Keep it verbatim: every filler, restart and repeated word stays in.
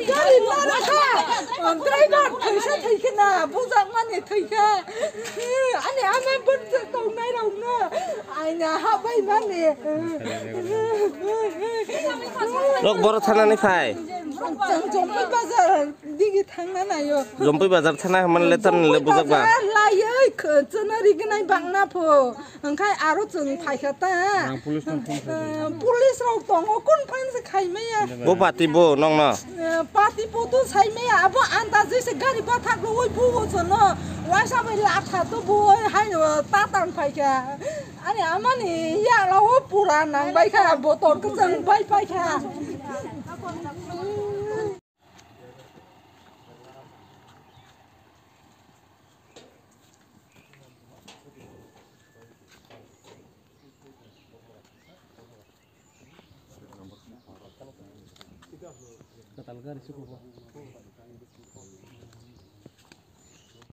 Gari nana kha. Driver thaisa thaikhe na, bujakmani thaikhe. Ani ama bwrcha tongnai rokno. Aina habai mani. Rok boro thanani phai. Chwng Jompui bazar digi thangna nayo. Jompui bazar thana hwnmani le tamni le Jompui bujakba. Bazar layoi kh-, chwna rignai bangna pho. Hwnkhe aro chwng phaikha ta. Ang police no phone khaikha. Eh, police rok tongo, kun phan se khaimaya. Bo pati bo nongno? Eh, pati poto saimaya, abo andajwi se gari bathak rwui buo chwngno. Waisa bai latha to buo hai, eh, tatang phaikha. Ani amani yaklao pura nangbaikha, botor kwchwng bai paikha. Katal gari suku bo.